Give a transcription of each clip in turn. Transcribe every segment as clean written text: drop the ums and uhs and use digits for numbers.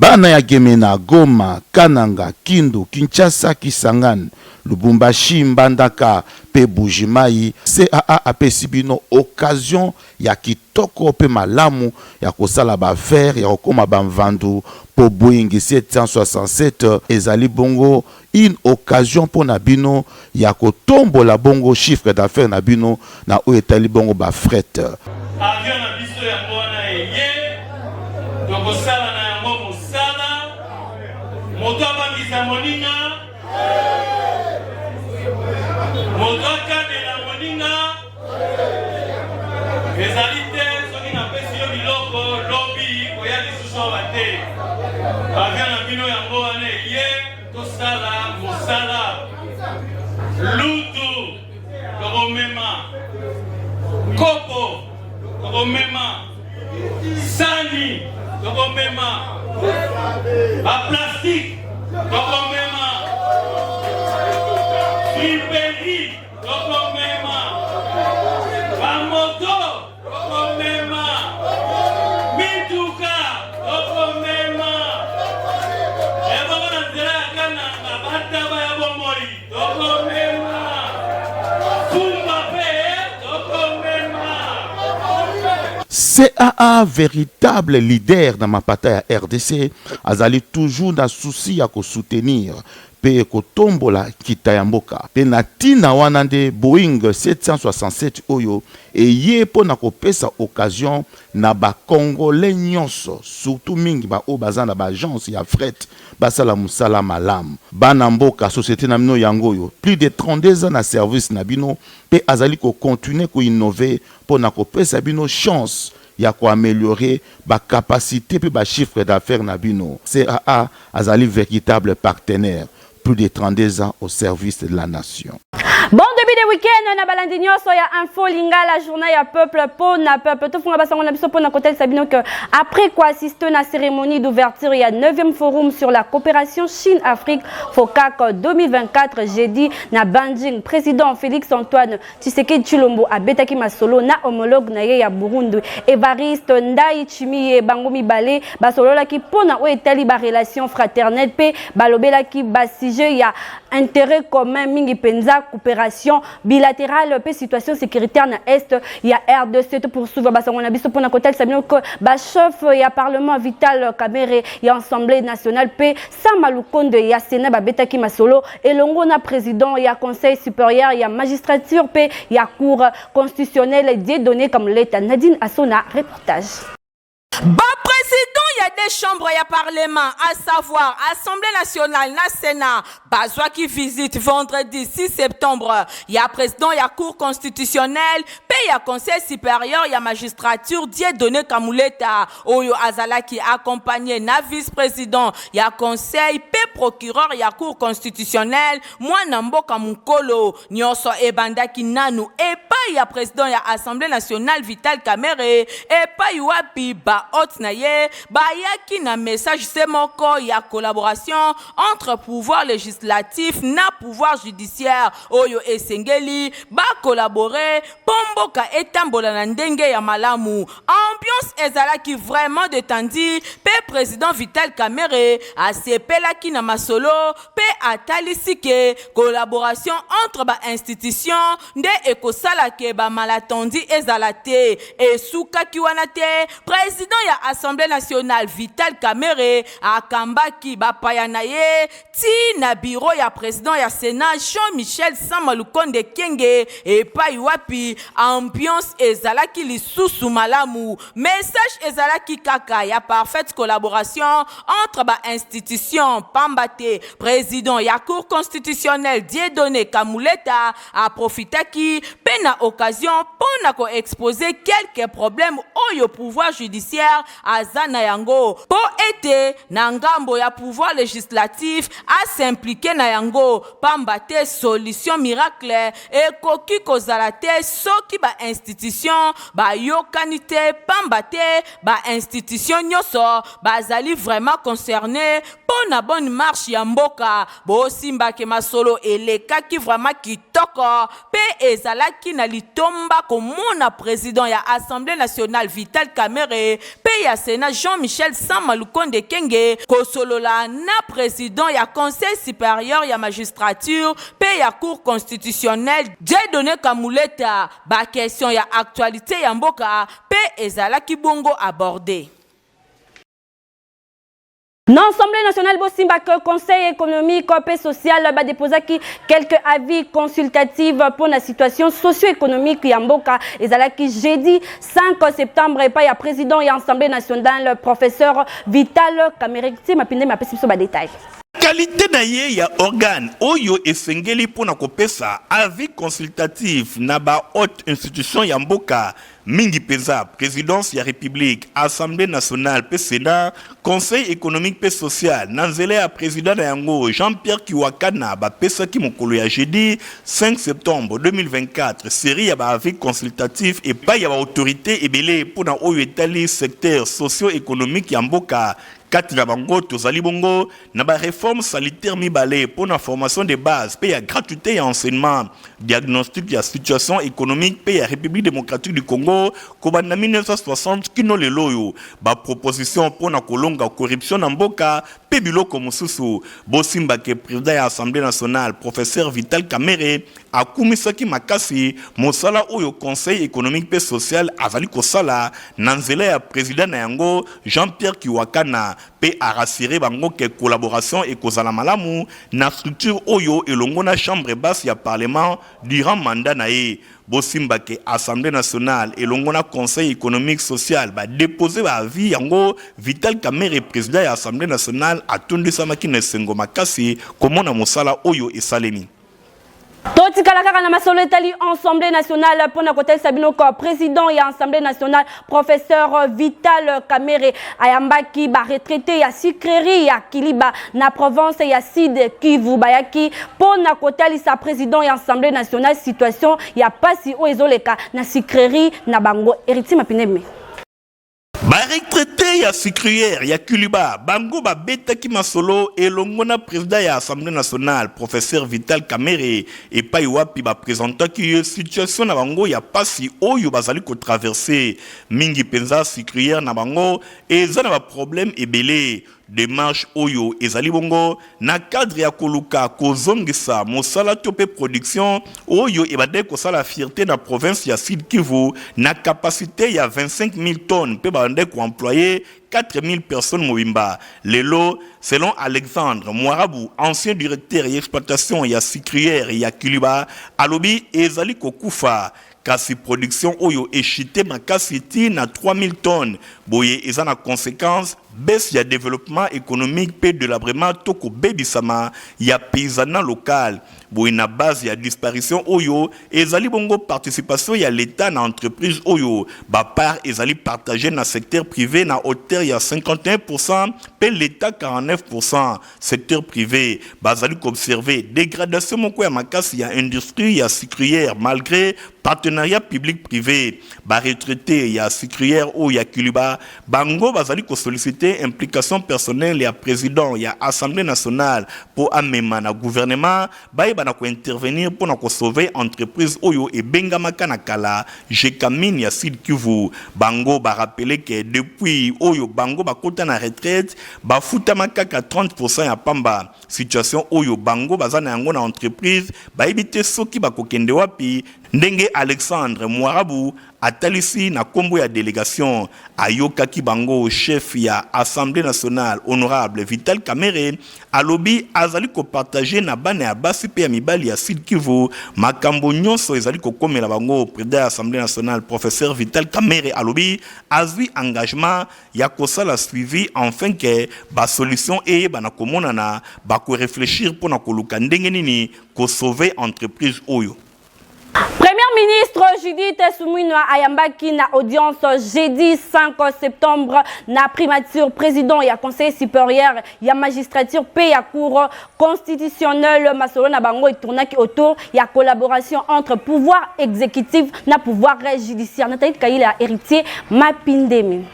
Bana ya Gemena, Goma, Kananga, Kindu, Kinshasa, Kisangani, Lubumbashi, Mbandaka pe Buji-Mayi, CAA apesi bino occasion ya kitoko pe malamu ya kosala ba affaires, ya kokoma ba mvandu po Boeing 767 ezali bongo une occasion mpo na bino ya kotombola bongo chiffre d'affaires na bino na oyo etali bongo ba fret. Avion na biso yango wana eye, tokosala na yango mosala, moto abangisa moninga, moto akanela moninga, ezali te soki napesi yo biloko lobi koya lisusu awa te. Avion na bino yango wana eye, tosala mosala lutu tokomema kopo tokomema sani tokomema baplastike tokomema friperi tokomema bamoto Tokomema mituka, tokomema ebongo na nzela ya Kananga, bataba ya bomoi, tokomema fumba pe tokomema. CAA veritable leader na mapata ya rdc azali toujours na souci ya ko soutenir mpe kotombola nkita ya mboka. Mpe na ntina wana nde Boeing 767 oyo eye mpo na kopesa occasion na ba Congolais nyonso, surtout mingi ba oyo baza na ba agences ya fret basala mosala malamu. Bana mboka, societe na bino yango oyo, plus de 32 ans na service na bino mpe azali ko continuer ko innover mpo na kopesa bino chance ya ko ameliorer ba capacites mpe ba chiffres d'affaires na bino. CAA azali veritable partenaire, plus de 32 ans au service de la nation. Bon début de week-end na balandi nyonso ya Info Lingala, journal ya peuple po na peuple. Tofunga basango na biso po na kotalisa bino que après quoi assister na cérémonie d'ouverture ya 9e forum sur la coopération Chine-Afrique FOCAC 2024 jeudi na Banjing, président Félix Antoine Tshisekedi Tshilombo abetaki masolo na homologue na ye ya Burundi Evariste Ndayishimiye. Bango mibale basololaki mpo na oyo etali ba relations fraternelles mpe balobelaki ba sujets ya intérêt commun, mingi mpenza coopération bilatérale mpe situation sécuritaire na est ya RDC. To poursuivre basango na biso mpo na kotalisa bino ke ba chef ya parlement Vital Kamerhe ya Assemblée nationale mpe Sama Lukonde ya Sénat babetaki masolo elongo na président ya Conseil supérieur ya magistrature mpe ya Cour constitutionnelle Dieudonné Kamuleta. Nadine Asona, reportage. Baprésident ya deux chambres ya parlement, à savoir Assemblée nationale na Sénat, bazwaki visite vendredi 6 septembre ya président ya Cour constitutionnelle mpe ya Conseil supérieur ya magistrature Dieudonné Kamuleta, oyo azalaki accompagné na vice-président ya conseil mpe procureur ya Cour constitutionnelle mwana mboka mokolo. Nyonso ebandaki nanu epai ya président ya Assemblée nationale Vital Kamerhe, epai wapi bahôte na ye bayaki na message se moko ya collaboration entre pouvoir législatif na pouvoir judiciaire, oyo esengeli bacollaborer mpo mboka etambola na ndenge ya malamu. Ambiance ezalaki vraiment détendue mpe président Vital Kamerhe asepelaki na masolo mpe atalisi ke collaboration entre bainstitution nde ekosala ke bamalentendu ezala te. Esukaki wana te, président ya Assemblée nationale Vital Kamerhe akambaki bapaya na ye ti na bureau ya président ya Sénat Jean-Michel Sama Lukonde Kenge, epai wapi ambiance ezalaki lisusu malamu. Message ezalaki kaka ya parfaite collaboration entre bainstitution, pamba te président ya Cour constitutionnelle Dieudonné Kamuleta aprofitaki mpe na occasion mpo na koexposer quelques problèmes oyo pouvoir judiciaire aza na yango, mpo ete na ngambo ya pouvoir législatif as'impliquer na yango, pamba te solution miracle ekoki kozala te soki bainstitution bayokani te, pamba te bainstitution nyonso bazali vraiment concerné. mpo na bonne marche ya mboka. Bosimba ke masolo elekaki vraiment kitoko mpe ezalaki na litomba komona president ya Assemblee nationale Vital Kamerhe mpe ya Senat Jean-Michel Sama Lukonde Kyenge kosolola na president ya Conseil superieur ya magistrature mpe ya Cour constitutionnelle Dieudonne Kamuleta. Ba questions ya actualite ya mboka mpe ezalaki bongo aborder. Na Assemblée nationale, bosimba que Conseil économique et social badéposaki quelques avis consultatifs pour la situation socio-économique ya mboka. Ezalaki jeudi 5 septembre epai ya président ya Assemblée nationale, professeur Vital Kamerhe. Tie mapinde mapesi biso ba détails. Qualité na ye ya organe oyo esengeli mpo na kopesa avis consultatif na ba haute institution ya mboka, mingi mpenza présidence ya République, Assemblée nationale mpe Sénat, Conseil économique mpe social na nzela ya président na yango Jean-Pierre Kiwakana, bapesaki mokolo ya jeudi 5 septembre 2024 série ya baavis consultatif epai ya baautorité ebele mpo na oyo etali secteur socio-économique ya mboka. Kati na bango tozali bongo na baréforme salutaire mibale mpo na formation de base mpe ya gratuité ya enseignement, diagnostic ya situation économique mpe ya République démocratique du Congo kobanda 1960 kino lelo oyo, baproposition mpo na kolonga corruption na mboka mpe biloko mosusu. Bosimba ke président ya Assemblée nationale, professeur Vital Kamerhe, akumisaki makasi mosala oyo Conseil économique mpe social azali kosala na nzela ya président na yango Jean-Pierre Kiwakana, mpe arassurer bango ke collaboration ekozala malamu na structure oyo elongo na chambre basse ya parlement durant mandat na ye. Bosimba ke Assemblée nationale elongo na Conseil économique social badépose baavis yango. Vital Kamerhe, président ya Assemblée nationale, atondisamaki na esengo makasi komona mosala oyo esalemi. Totikala kaka na masolo etali Assemblée nationale mpona kotalisa bino ko président ya Assemblée nationale, professeur Vital Kamerhe, ayambaki baretraité ya sucrerie ya Kiliba na province ya Sud Kivu. Bayaki mpona kotalisa président ya Assemblée nationale situation ya pasi oyo ezoleka na sucrerie na bango. Héritier Mapineme. Baretraité ya sucrière ya Kiliba, bango babetaki masolo elongo na président ya Assemblée nationale, professeur Vital Kamerhe, epai wapi baprésentaki ye situation na bango ya pasi oyo bazali kotraverser. Mingi mpenza, sucrière na bango eza na baproblème ebele. Démarche oyo ezali bongo na cadre ya koluka kozongisa mosala to mpe production oyo ebandaki kosala fierté na province ya Sud Kivu na capacité ya 25 000 tonnes mpe babandaki koemployer 4 000 personnes mobimba. Lelo, selon Alexandre Mwarabu, ancien directeur ya exploitation ya sucrière ya Kiliba, alobi ezali kokufa, kasi production oyo echuter makasi ti na 3000 tonnes. Boye eza na conséquence baisse ya développement économique mpe délabrement to kobebisama ya paysanat local. Boye na base ya disparition oyo ezali bongo participation ya l'État na entreprise oyo, bapart ezali partagé na secteur privé na hauteur ya 51 mpe l'État 49. Secteur privé bazali koobserver dégradation moko ya makasi ya industrie ya sucrière malgré partenariat public privé. Baretraité ya sucrière oyo ya Kiliba, bango bazali kosolliciter implication personnelle ya président ya Assemblée nationale mpo amema na gouvernement bayeba na kointervenir mpo na kosauver entreprise oyo ebengamaka na kala Gécamines ya Sud Kivu. Bango barappeler ke depuis oyo bango bakota na retraite, bafutama kaka 30 ya pamba. Situation oyo bango baza na yango na entreprise, bayebi te soki bakokende wapi. Ndenge Alexandre Mwarabu atalisi na nkombo ya délégation ayokaki bango, chef ya Assemblée nationale, honorable Vital Kamerhe, alobi azali kopartager na bana ya basi mpe ya mibali ya Sud Kivu makambo nyonso ezali kokomela bango. Président ya Assemblée nationale, professeur Vital Kamerhe, alobi azwi engagement ya kosala suivi enfin ke basolution eyebana komonana, bakorefléchir mpo na koluka ndenge nini kosauver entreprise oyo. Premier ministre Judith Suminwa ayambaki na audience jeudi 5 septembre na primature président ya Conseil supérieur ya magistrature pe ya Cour constitutionnelle. Masolo na bango etournaki autour ya collaboration entre pouvoir exécutif na pouvoir judiciaire. Nathalie Kayila, Héritier Mapindemi.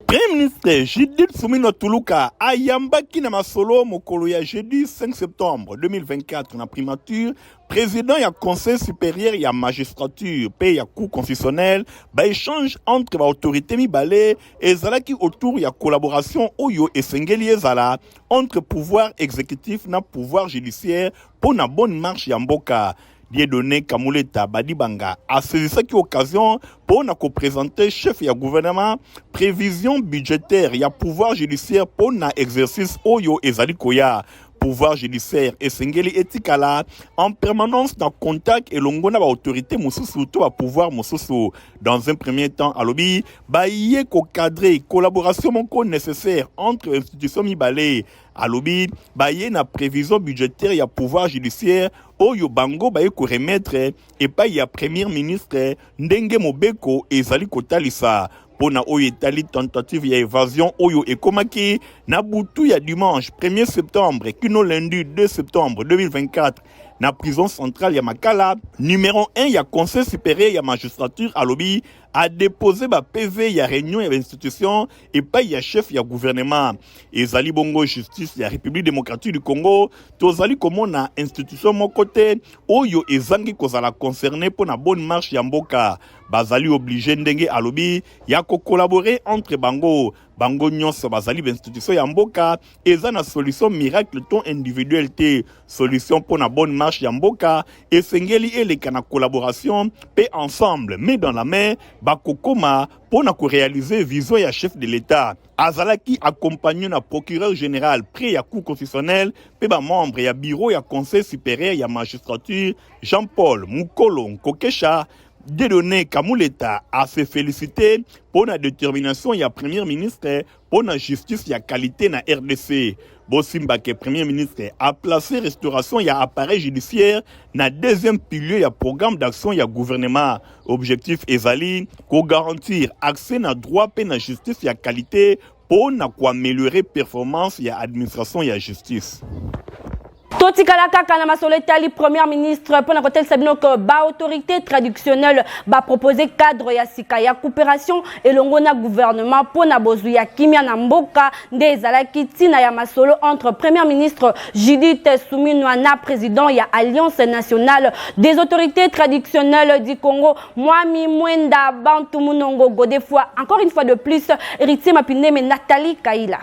Premier ministre Judith Suminwa Tuluka ayambaki na masolo mokolo ya jeudi 5 septembre 2024 na primature président ya conseil supérieur ya magistrature mpe ya cour constitutionnelle. Baéchange entre baautorité mibale ezalaki autour ya collaboration oyo esengeli ezala entre pouvoir exécutif na pouvoir judiciaire mpo na bonne marche ya mboka. Dieudonné Kamuleta Badibanga asaisissaki occasion mpo na koprésenter chef ya gouvernement prévision budgétaire ya pouvoir judiciaire mpo na exercice oyo ezali koya. Pouvoir judiciaire esengeli etikala en permanence na contact elongo na baautorité mosusu to bapouvoir mosusu. Dans un premier temps, alobi baye kocadrer collaboration moko nécessaire entre institution mibale. Alobi baye na prévision budgétaire ya pouvoir judiciaire oyo bango baye koremettre epai ya premier ministre ndenge mobeko ezali kotalisa. Mpo na oyo etali tentative ya évasion oyo ekomaki na butu ya dimanche 1er septembre kino lundi 2 septembre 2024 na prison centrale ya Makala, numéro 1 ya conseil supérieur ya magistrature alobi adépose ba PV ya réunion ya bainstitution epai ya chef ya gouvernement. Ezali bongo justice ya République démocratique du Congo, tozali komona institution moko te oyo ezangi kozala concerné mpo na bonne marche ya mboka. Bazali obligé, ndenge alobi, ya kocollaborer entre bango. Bango nyonso bazali bainstitution ya mboka. Eza na solution miracle to individuel te. Solution mpo na bonne marche ya mboka esengeli eleka na collaboration mpe ensemble, main dans la main, bakokoma mpo na koréaliser vision ya chef de l'État. Azalaki accompagné na procureur général près ya cour constitutionnelle mpe bamembre ya bureau ya conseil supérieur ya magistrature, Jean-Paul Mukolo Nkokesha. Dieudonné Kamuleta a se félicité mpo na détermination ya premier ministre mpo na justice ya qualité na RDC. Bosimbake premier ministre a placé restauration ya appareil judiciaire na deuxième pilier ya programme d'action ya gouvernement. Objectif ezali kogarantir accès na droit mpe na justice ya qualité mpo na koaméliorer performance ya administration ya justice. Totikala kaka na masolo etali premier ministre mpona kotalisa bino ke baautorité traditionnelle bapropose cadre ya sika ya coopération elongo na gouvernement mpona bozwi ya kimia na mboka. Nde ezalaki ntina ya masolo entre premier ministre Judith Suminwa na président ya Alliance nationale des autorités traditionnelles du Congo, Mwami Mwenda Bantu Munongo Godefroy. Encore une fois de plus, Héritier Mapineme, Nathalie Kaila.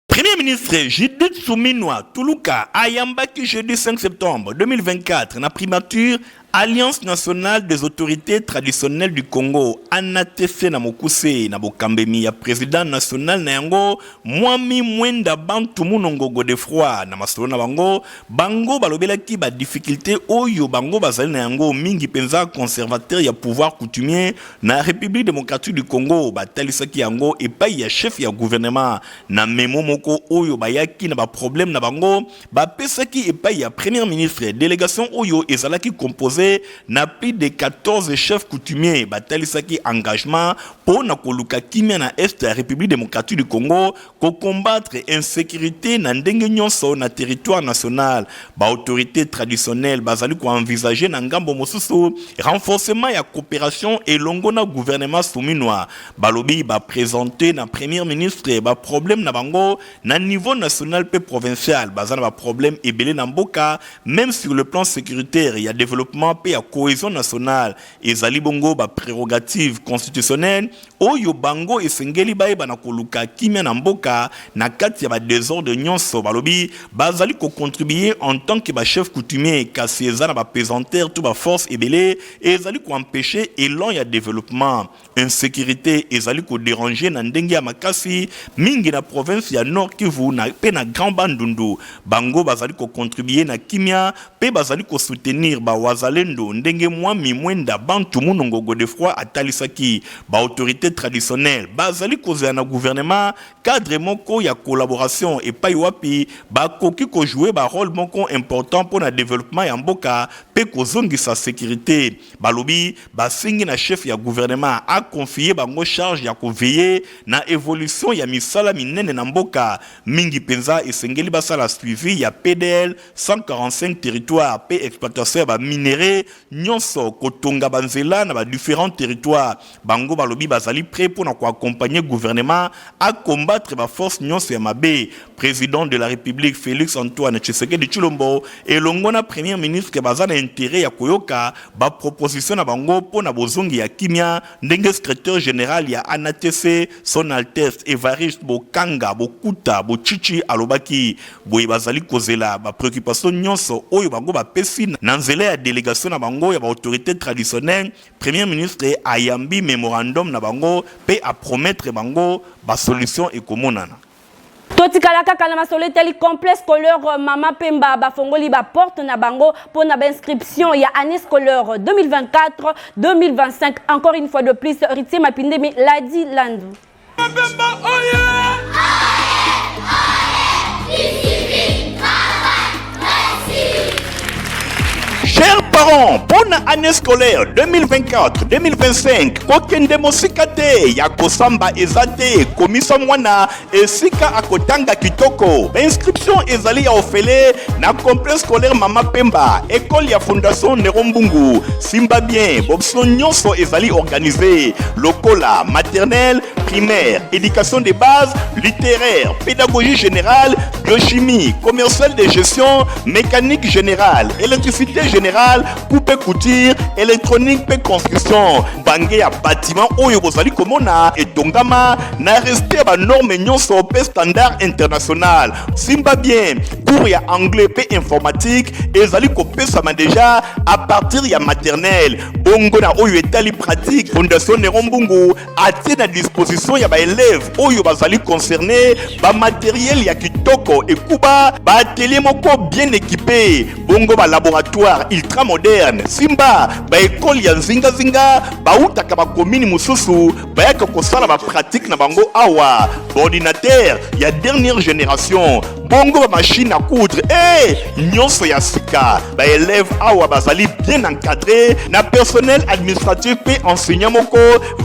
Premier ministre Judith Suminwa Tuluka ayambaki jeudi 5 septembre 2024 na primature Alliance nationale des autorités traditionnelles du Congo, ANATC na mokuse, na bokambemi ya président national na yango, Mwami Mwenda Bantu Munongo Godefroy. Na masolo na bango, bango balobelaki ba difficulté oyo bango bazali na yango, mingi mpenza conservateur ya pouvoir coutumier na République démocratique du Congo. Batalisaki yango epai ya chef ya gouvernement na memo moko oyo bayaki na baproblème na bango, bapesaki epai ya premier ministre. Délégation oyo ezalaki composé na plus de 14 chefs coutumiers batalisaki engagement mpo na koluka kimia na est ya République démocratique du Congo, kocombattre insécurité na ndenge nyonso na territoire national. Baautorité traditionnelle bazali koenvisager na ngambo mosusu renforcement ya coopération elongo na gouvernement Suminwa. Balobi baprésente na premier ministre baproblème na bango na niveau national mpe provincial. Baza na baproblème ebele na mboka, même sur le plan sécuritaire, ya développement mpe ya cohésion nationale. Ezali bongo baprérogative constitutionnelle oyo bango esengeli bayeba na koluka kimia na mboka na kati ya badésordre nyonso. Balobi bazali kocontribuer en tant que bachef coutumier, kasi eza na bapesanteur to baforce ebele ezali koempêcher élan ya développement. Insécurité ezali kodéranger na ndenge ya makasi mingi na province ya Nord Kivu na mpe na Grand Bandundu. Bango bazali kocontribuer na kimia mpe bazali kosoutenir bawazalendo, ndenge Mwami Mwenda Bantu Munongo Godefroy atalisaki. Baautorité traditionnelle bazali kozela na gouvernement cadre moko ya collaboration epai wapi bakoki kojouer barôle moko important mpo na développement ya mboka mpe kozongisa sécurité. Balobi basengi na chef ya gouvernement aconfier bango charge ya koveiller na évolution ya misala minene na mboka. Mingi mpenza esengeli basala suivi ya PDL 145 territoire mpe exploitation ya baminerai. interet nyonso kotonga banzela na ba différents territoires. Bango balobi bazali prêt mpo na koaccompagner gouvernement a combattre ba force nyonso ya mabe. Président de la République Félix Antoine Tshisekedi Tshilombo elongo na premier ministre baza na intérêt ya koyoka ba proposition na bango mpo na bozongi ya kimia, ndenge secrétaire général ya ANATC, Son Altesse Evariste Bokanga Bokuta Bochichi alobaki. Boye bazali kozela ba préoccupation nyonso oyo bango bapesi na nzela ya délégation na bango ya ba autorité traditionnelle. Premier ministre ayambi mémorandum na bango mpe apromettre bango basolution ekomonana. Totikala kaka na masolo etali complexe scolaire Mama Pemba. Bafongoli baporte na bango mpo na bainscription ya année scolaire 2024 2025. Encore une fois de plus, Ritie Mapindemi Ladi Landu. Pemba oye! Chers parents, bonne année scolaire 2024-2025. Kokende mosika te ya kosamba eza te, komisa mwana esika akotanga kitoko. Inscription ezali ya ofele na complexe scolaire Mama Pemba, école ya Fondation Nero Mbungu. Simba bien, option nyonso ezali organisé lokola maternelle, primaire, éducation de base, littéraire, pédagogie générale, biochimie, commercial de gestion, mécanique générale, électricité générale, coupe et couture, électronique pe construction. Bange ya bâtiment oyo bozali komona etongama na respect ya banorme nyonso pe standard international. Simba bien, cours ya anglais pe informatique ezali kopesama déjà à partir ya maternelle. Bongo na oyo etali pratique, Fondation Nero Mbungu atie na disposition ya baelève oyo bazali concerné bamatériel ya kitoko ekuba, baatelier moko bien équipé, bongo balaboratoire ultra moderne. Simba, baekole ya nzingazinga bautaka bakomini mosusu bayaka kosala bapratique na bango awa. Baordinateur ya dernière génération, bongo bamachine à coudre e nyonso ya sika. Baélève awa bazali bien encadré na personnel administratif mpe enseignant moko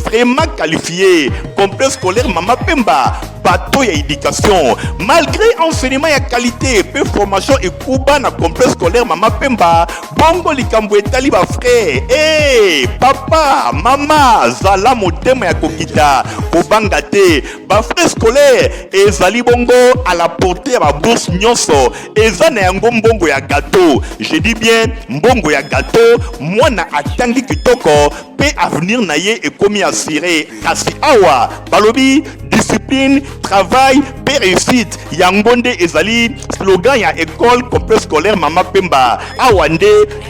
vraiment qualifié. Complexe scolaire Mama Pemba, bateau ya éducation. Malgré enseignement ya qualité mpe formation ekuba na complexe scolaire Mama Pemba, bongo likambo etali bafrais e papa mama, zala motema ya kokita, kobanga te. Bafrais scolaire ezali bongo à la portée ya babourse nyonso. Eza na yango mbongo ya gâteau, je dis bien mbongo ya gâteau. Mwana atangi kitoko mpe avenir na ye ekomi assuré. Kasi awa balobi discipline, travail mpe réussite, yango nde ezali slogan ya école complexe scolaire Mama Pemba. Awa nde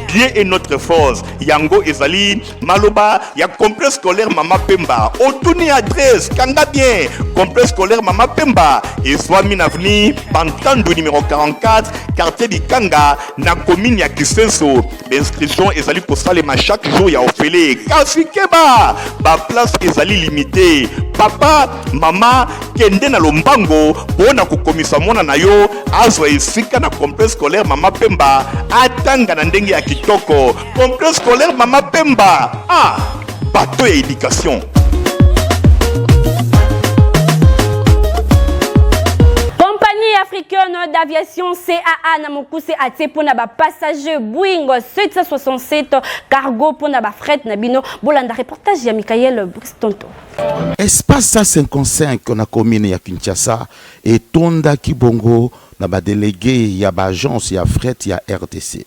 Dieu est notre force, yango ezali maloba ya complexe scolaire Mama Pemba. Otuni adresse, kanga bien: complexe scolaire Mama Pemba ezwami na avenue Bantandu numéro 44, quartier Bikanga, na commune ya Kisenso. Inscription ezali kosalema chaque jour ya ofele, kasi keba, baplace ezali limité. Papa, mama, kende na lombango mpo na kokomisa mwana na yo azwa esika na complexe scolaire Mama Pemba, atanga na ndenge ya kitoko. Complexe scolaire Mama Pemba, ah, bateau ya éducation. Compagnie africaine d'aviation CAA na mokuse atie mpona bapassager Boeing 767 cargo mpona bafret na bino. Bolanda reportage ya Michael Bristonto. Espace 55 na commune ya Kinshasa etondaki bongo na badélégué ya baagence ya fret ya RDC.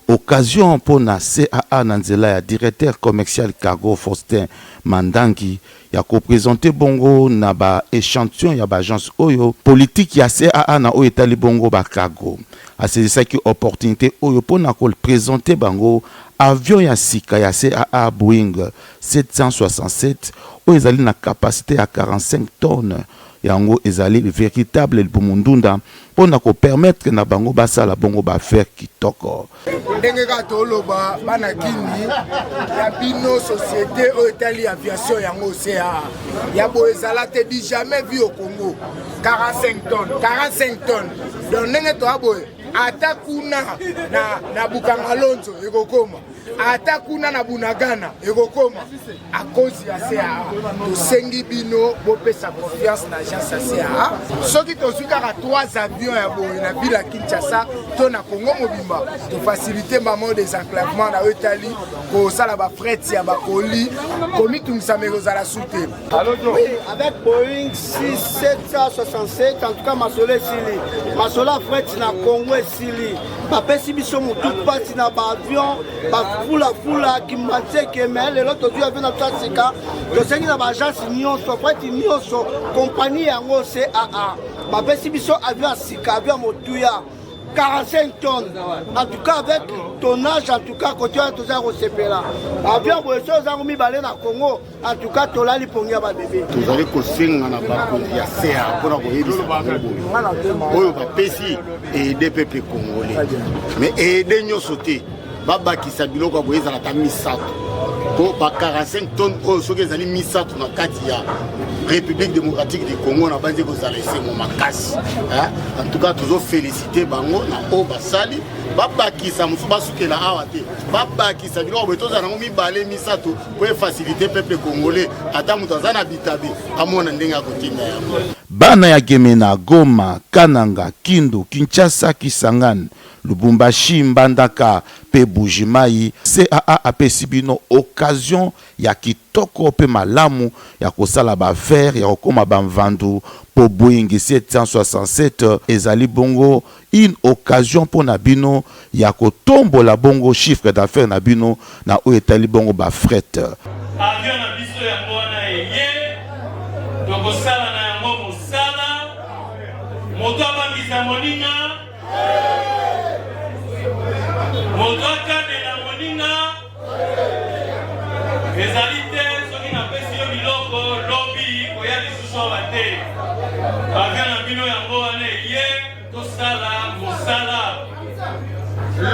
Occasion mpona CAA na nzela ya directeur commercial cargo Faustin Mandangi ya koprésenter bongo na baéchantillon ya baagence oyo politique ya CAA na oyo etali bongo bacargo. Asaisissaki opportunité oyo mpona koprésenter bango avion ya sika ya CAA Boeing 767 oyo ezali na capacité ya 45 tonnes. Yango ezali véritable libumu ndunda mpona kopermettre na bango basala bongo baaffaire kitoko. Ndenge kaka toloba, bana kini ya bino, société oyo etali aviation, yango CAA ya boye ezala te, du jamais vu au Congo. 45 tonnes, 45 tonnes. Donc ndenge toya boye, ata kuna na Bukanga Lonzo ekokoma. Ata kuna na Bunagana ekokoma à cause ya CAA. Tosengi bino bopesa confiance na agence ya CAA. Soki tozwi kaka 3 avions ya boye na ville ya Kinshasa to na Congo mobimba, tofacilite mamo désenclavement na oyo etali kosala bafret ya bakoli, komitungisama ekozala su te. Oui, avec Boeing 6767, en tout cas masolo esili, masolo ya fret na Congo esili. Bapesi biso motu mpasi na baavion, bafulafula kimbanseke, me lelo tozwi avion na biso ya sika. Tosengi na baagence nyonso, fret nyonso, kompagnie yango CAA bapesi biso avion ya sika, avion ya motuya 45 tonnes. En tout cas avec tonnage, en tout cas kote wana toza kosepela. Avion boye so ozango mibale na Congo, en tout cas tolali pongi ya babebe. Tozali kosenga na bakonzi ya CA mpona koyebisa bango boye oyo bapesi aide peuple congolais, mais aide nyonso te, babakisa biloko ya boye ezala ata misato, mpo ba 45 tonnes oyo soki ezali misato na kati ya République démocratique du Congo, na banzi kozala esengo makasi. En tout cas tozofélicité bango na oyo basali, babakisa mosusu, basukela awa te, babakisa biloko boye tozala yango mibale, misato, po efacilité peuple congolais, ata moto aza na bitabe amona ndenge akotinda yango. Bana ya Gemena, Goma, Kananga, Kindu, Kinshasa, Kisangani, Lubumbashi, Mbandaka mpe Bujimayi, CAA apesi bino occasion ya kitoko mpe malamu ya kosala baaffaire, ya kokóma bamvandu, mpo Boeing 767 ezali bongo une occasion mpo na bino ya kotombola bongo chiffre d'affaires na bino na oyo etali bongo bafret. Avion na biso yango wana eye, tokosala na yango mosala. Moto abangisa moninga, moto akanela moninga ezali te. Soki napesi yo biloko, lobi koya lisusu awa te. Avion na bino yango wana eye, tosala mosala.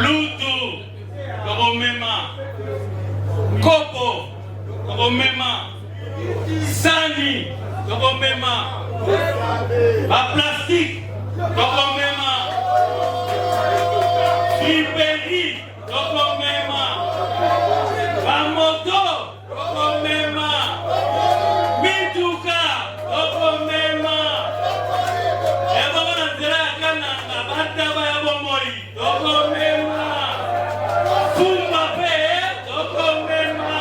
Lutu tokomema, kopo tokomema, sani tokomema, baplastique tokomema, friperie tokomema, bamoto tokomema, mituka tokomema, ebongo na nzela ya Kananga bataba ya bomoi tokomema, fumba mpe tokomema.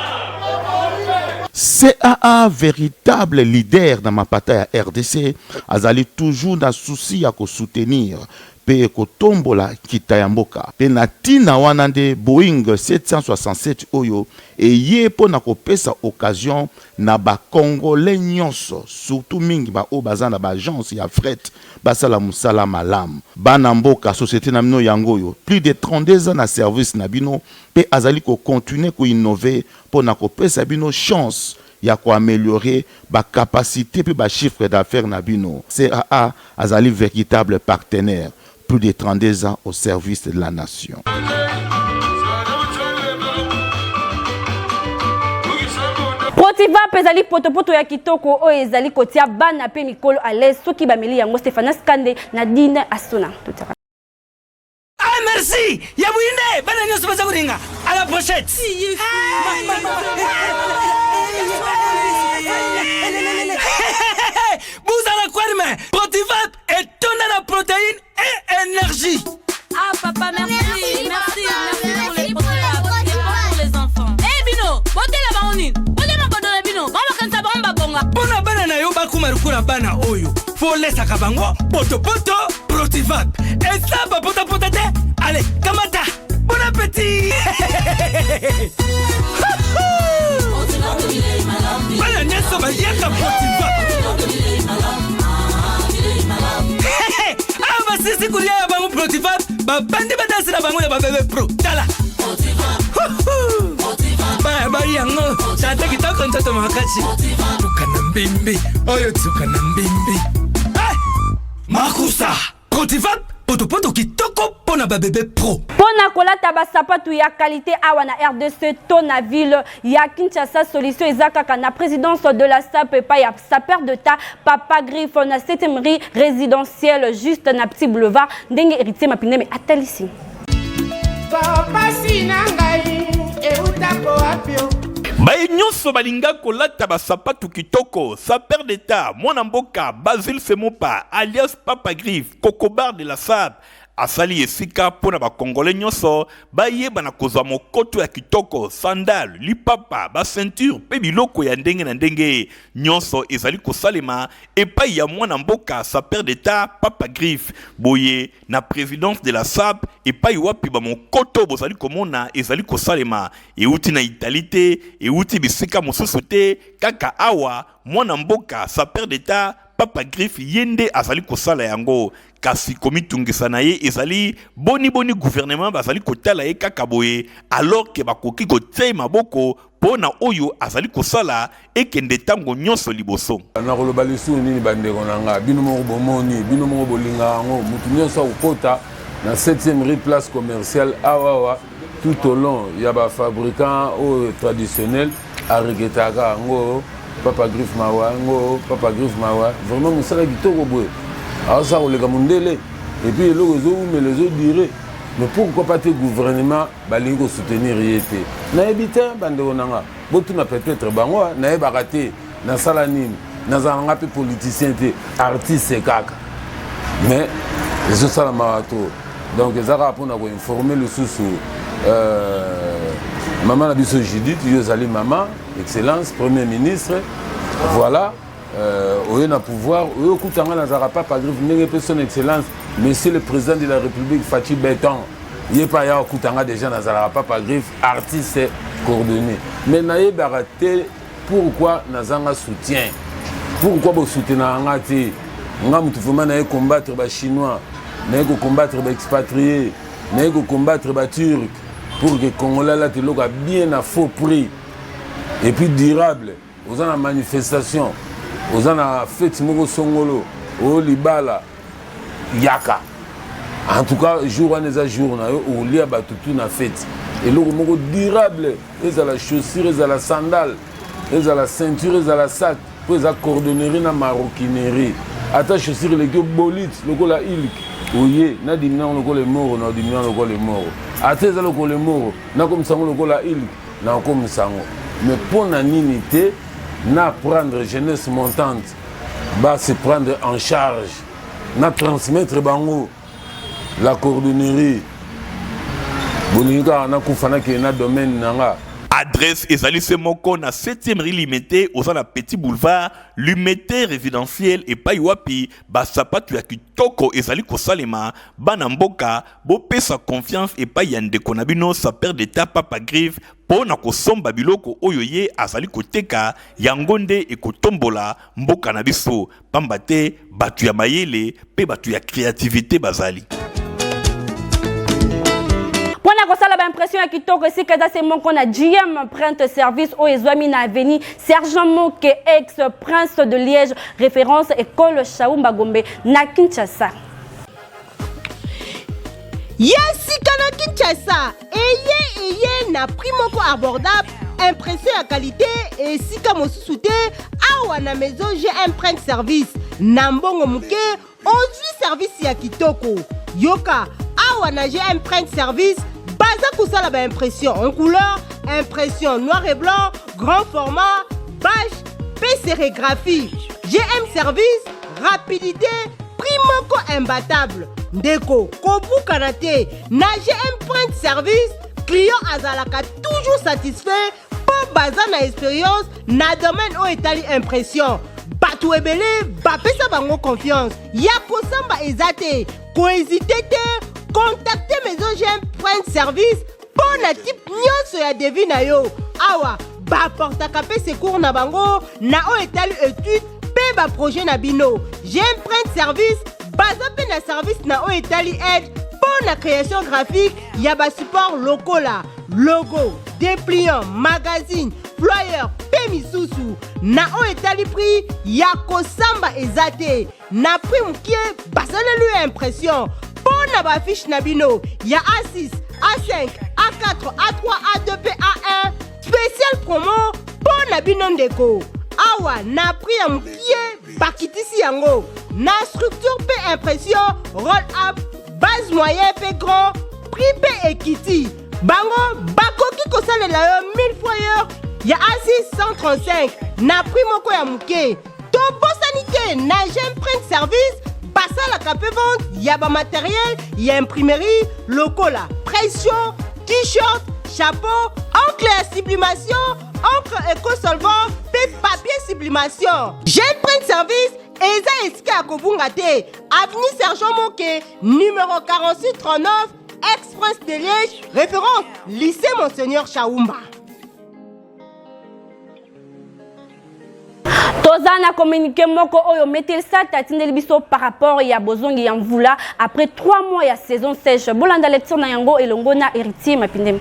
CAA, véritable leader na mapata ya RDC, azali toujours na souci ya kosoutenir mpe kotombola nkita ya mboka. Mpe na ntina wana nde Boeing 767 oyo eye mpo na kopesa occasion na bacongolais nyonso, surtout mingi baoyo baza na baagence ya fret, basala mosala malamu. Bana mboka, société na bino yango oyo, plus de 32 ans na service na bino, mpe azali kocontinue koinnove mpo na kopesa bino chance ya koaméliorer bacapacité mpe bachiffre d'affaires na bino. CAA azali véritable partenaire, plus de 32 ans au service de la nation. Protiva mpe ezali potopoto ya kitoko oyo ezali kotia bana mpe mikolo à l'aise soki bameli yango. Stéphanas Kande na Dine Asuna totaka. Ah, merci ya bwinde, bana nyonso baza kolinga. À la pochette. Buzala kwarme, Protivap etonda na protéine et énergie. Ah papa, merci, merci, merci pour les Protivap. C'est bon pour les enfants. Eh bino, botela bango nini? Botela mabodo na bino, bango bakanisa bango babonga. Mpona bana na yo bakóma lokola bana oyo, folesaka bango potopoto Protivap, eza bapotapota te. Ale, kamata, bon appétit. Bana nyonso baliaka Protivap. Awa basisi kolia ya bango Protivap, babandi badanse na bango ya babebe pro. Tala baya bai yango, tata kitoko, nzoto makasi, tuka na mbimbi oyo, tuka na mbimbi. Eh! Makusa Protivap, potopoto kitoko mpo na babebe pro. Mpo na kolata basapatu ya qualité awa na RDC to na ville ya Kinshasa, solution eza kaka na présidence de la SAP, epai ya sapeur d'État Papa Griffe, na 7e rue résidentielle, juste na petit boulevard, ndenge Héritier Mapindeme atalisi. Pasi na ngai. Baye nyonso balinga kolata basapatu kitoko, sapeur d'etat, mwana mboka Basile Semopa alias Papa Griffe, Kokobar de la Sape, asali esika mpo na bakongole nyonso bayeba na kozwa mokoto ya kitoko, sandale, lipapa, ba ceinture mpe biloko ya ndenge na ndenge. Nyonso ezali kosalema epai ya mwana mboka sapeur d'etat Papa Griffe. Boye na presidence de la SAP epai wapi ba mokoto bozali komona ezali kosalema, euti na Italie te, euti bisika mosusu te, kaka awa mwana mboka sapeur d'etat Papa Griffe ye nde azali kosala yango. Kasi komitungisa na ye ezali boni boni gouvernement bazali kotala ye kaka boye alors que bakoki kotia ye maboko mpo na oyo azali kosala ekende ntango nyonso liboso. Nakoloba lisusu nini bandeko na nga? Bino moko bomoni, bino moko bolingaka yango. Moto nyonso akokota na 7e rue place commerciale awa awa tout au long ya ba fabricants oyo traditionnel aregretaka yango papa griffe mawa yango papa griffe mawa vraiment mosala kitoko boye aosala koleka mondele epuis eloko ezowumela ezodure mais pourquoi pas te gouvernement balingi kosoutenir ye te nayebi te bandeko na nga botuna peut-être bango nayebaka te nasala nini nazala nga mpe politicien te artiste kaka mais ezosala mawa to donc eza kaka mpona koinforme lisusu euh, mama na biso judith yo ozali mama excellence premier ministre voilà euh, oye na pouvoir oye okuta nga nazalaka papa griffe ndenge mpe son excellence monsieur le président de la république faci beton ye mpe aya okuta nga déjà nazalaka papa griffe artiste coordonné mais nayebaka te Pourquoi nazanga soutien? Pourquoi bo soutenaka nga te? Nga mutu vraiment naye combattre ba chinois, naye ko combattre ba expatriés, naye ko combattre ba turcs pour que congolais alata eloko ya bien na faux prix et puis durable. Oza na manifestation, oza na fete moko songolo, oyo libala yaka. En tout cas, jour wana eza jour na yo olia bato tout na fete. Eloko moko durable. Ezala chaussure, ezala sandale, ezala ceinture, ezala sac, mpo eza cordonnerie na maroquinerie. Ata chaussure eleki yo bolite lokola ilk, oye nadimi nango lokola emoro, na odimi nango lokola emoro. Ata eza lokola emoro, nakomisa yango lokola ilk, nakokomisa yango. Mais mpo na nini te na prendre jeunesse montante ba se prendre en charge, na transmettre bango La cordonnerie bolingi kaka nakufa nakende na domaine na nga. Adresse ezali se moko na 7e rue Limete, oza na Petit Boulevard, Limete résidentiel epai wapi ba sapatu ya kitoko ezali kosalema. Bana mboka bopesa confiance epai ya ndeko na bino sapeur d'etat Papa Griffe mpo na kosomba biloko oyo ye azali koteka, yango nde ekotombola mboka na biso. Pamba te bato ya mayele mpe bato ya creativite bazali. Mpo na kosala baimpression ya kitoko esika eza se moko na GM Print Service oyo ezwami na avenue Sergent Moke ex Prince de Liège référence école Shaumba Gombe na Kinshasa. Ya sika na Kinshasa eye eye na prix moko abordable, impression ya qualité esika mosusu te awa na maison GM Print Service na mbongo moke ozwi service ya kitoko. Yoka awa na GM Print Service baza kosala ba impression en couleur, impression noir et blanc, grand format, bâche pe sérigraphie. GM Service rapidité prix moko imbattable ndeko kobukana te na gm print service client azalaka toujours satisfait mpo baza na expérience na domaine oyo etali impression bato ebele bapesa bango confiance ya kosamba eza te kohésite te contacte maison gm print service mpo na type nyonso ya devis na yo awa baportaka mpe secours na bango na oyo etali etude mpe baprojet na bino gm print service baza mpe na service na oyo etali aide mpo na création graphique ya basupport lokola logo dépliant magazine flyer mpe misusu na oyo etali prix ya kosamba eza te na prix mokie basaleli yo impression mpo na baaffiche na bino ya A6, A5, A4, A3, A2 mpe A1 spécial promo mpo na bino ndeko awa na prix ya mokie bakitisi yango na structure mpe impression roll up base moyen mpe grand prix mpe ekiti. Bango bakoki kosalela yo 1000 foyeur ya A6 135 na prix moko ya moke. Tobosani te na Gem Print Service basalaka mpe vente ya bamateriel ya imprimerie lokola pression, t-shirt, chapeau, encre ya sublimation, encre eco-solvant mpe papier sublimation. Gem Print Service eza esika ya kobunga te, avenue Sergent Moke numero 4639 ex-Prince de Liège, référence lycée Monseigneur Shaumba. Toza na communiqué moko oyo Metelsat atindeli biso par rapport ya bozongi ya mvula après 3 mois ya saison sèche. Bolanda lecture na yango elongo na Héritier Mapindemi.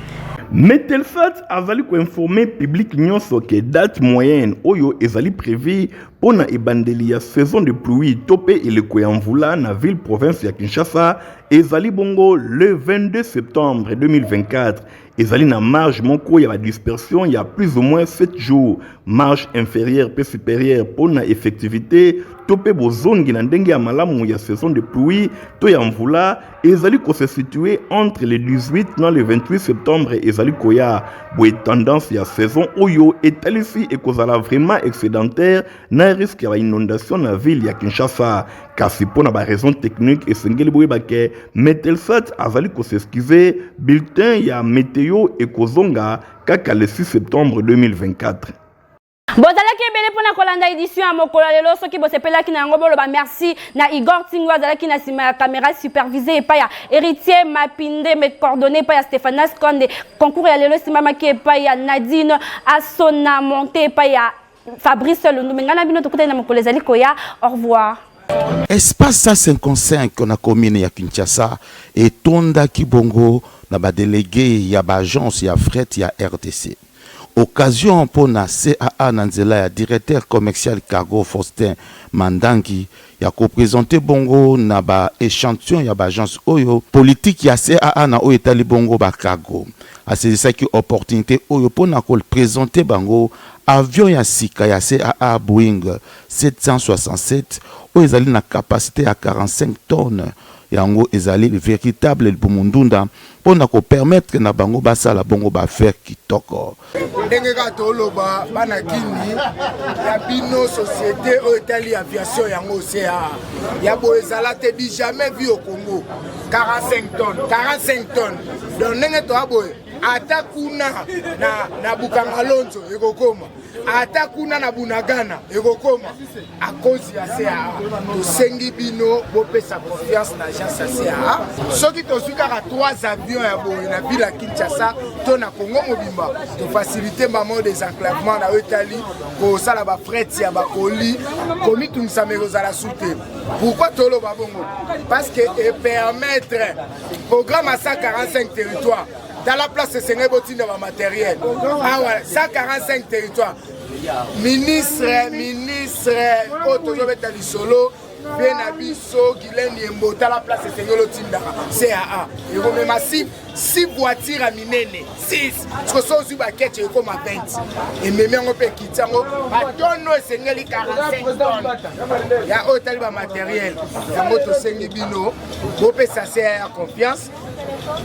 Metelsat azali koinforme public nyonso ke date moyenne oyo ezali prévue mpo na ebandeli ya saison de pluie to mpe eleko ya mvula na ville province ya Kinshasa ezali bongo le 22 septembre 2024. Ezali na marge moko ya ba dispersion ya plus ou moins 7 jours, marge inferieure mpe superieure mpo na effectivité to mpe bozongi na ndenge ya malamu ya saison de pluie to ya mvula ezali ko se situer entre le 18 na le 28 septembre ezali koya. Boye tendance ya saison oyo etalisi ekozala vraiment excédentaire na risque ya ba inondation na ville ya Kinshasa. Kasi mpo na ba raison technique esengeli boyeba ke Metelsat azali ko s'excuser, bulletin ya meteo ekozonga kaka le 6 septembre 2024. Bozalaki ebele mpo na kolanda edition ya mokolo ya lelo. Soki bosepelaki na yango, boloba merci na Igor Tingo azalaki na nsima ya kamera, supervisé epai ya Héritier Mapinde, me coordonné epai ya Stéphanas Konde. Concours ya lelo esimbamaki epai ya Nadine Asona, monté epai ya Fabrice Lundume. Ngai na bino tokutani na mokolo ezali koya. Au revoir. Espace 155 na commune ya Kinshasa etondaki bongo na ba delegues ya ba agences ya fret ya rdc. Occasion mpo na CAA na nzela ya directeur commercial cargo Faustin Mandangi ya ko presenter bongo na ba echantillons ya ba agences oyo politique ya CAA na oyo etali bongo ba cargo. Asaisissaki opportunite oyo mpo na ko presenter bango avion ya sika ya CAA Boeing 767 oyo ezali na capacite ya 45 tonnes. Yango ezali veritable libumu ndunda mpo na ko permettre na bango basala bongo ba affaires kitoko. Ndenge kaka toloba bana Kini ya bino société oyo etali aviation yango CAA ya boye ezala te, du jamais vu au Congo. 45 tonnes, 45 tonnes. Donc ndenge toya boye ata kuna na Bukangalonzo ekokoma, ata kuna na Bunagana ekokoma à cause ya CAA. Tosengi bino bopesa confiance na agence ya CAA. Soki tozwi kaka 3 avions ya boye na ville ya Kinshasa to na Congo mobimba, tofacilite mamo désenclavement na oyo etali kosala ba fret ya bakoli, komitungisama ekozala su te. Pourquoi toloba bongo? Parce que e permettre programme à 145 territoires. Tala place esengeli botinda ba matériel awa 145 territoires. Ministre, ministre oyo tozobeta lisolo mpe na biso Guylaine Yembo, tala place esengeli otindaka CAA ekomema si 6 voiture ya minene 6 siko so ozwi baketche ekoma 20 ememi yango mpe ekiti yango batono esengeli 45 tonnes ya oyo etali bamateriel yango. Tosengi bino bopesa CAA confiance.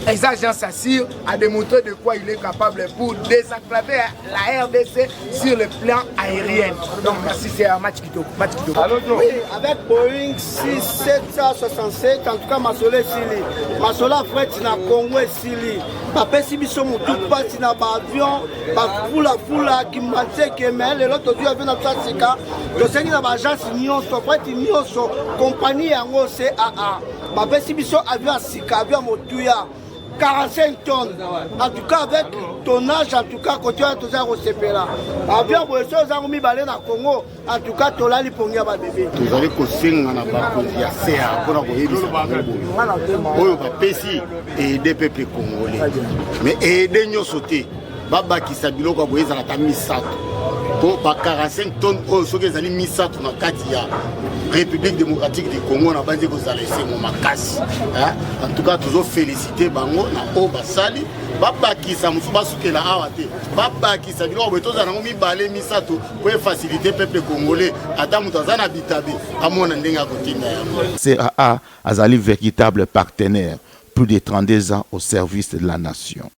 Eza agence assure a démontré de quoi il est capable pour désenclaver la RDC sur le plan aérien. Donc merci, c'est un match kitoko, match kitoko. Oui, avec Boeing 6767, en tout cas masolo esili, masolo ya fret na Congo esili. Bapesi biso motu mpasi na baavion bafulafula kimbanseke, mais lelo tozwi avion na biso ya sika. Tosengi na baagence nyonso, fret nyonso, kompagnie yango CAA bapesi biso avion ya sika, avion ya motuya 45 tonnes, en tout cas avec tonnage, en tout cas kote wana toza kosepela. Avion boye so ozango mibale na Congo, en tout cas tolali pongi ya babebe. Tozali kosenga na bakonzi ya CA mpona koyebisa bango boye oyo bapesi aide peuple congolais, mais aide nyonso te, babakisa biloko ya boye ezala ata misato, mpo ba 45 tonnes oyo soki ezali misato na kati ya République démocratique du Congo, na bandi kozala esengo makasi. En tout cas tozofélicité bango na oyo basali, babakisa mosusu, basukela awa te, babakisa biloko boye tozala nango mibale misato po efacilité peuple congolais, ata moto aza na bitabe amona ndenge akotinda yango. CAA azali véritable partenaire, plus de 32 ans au service de la nation.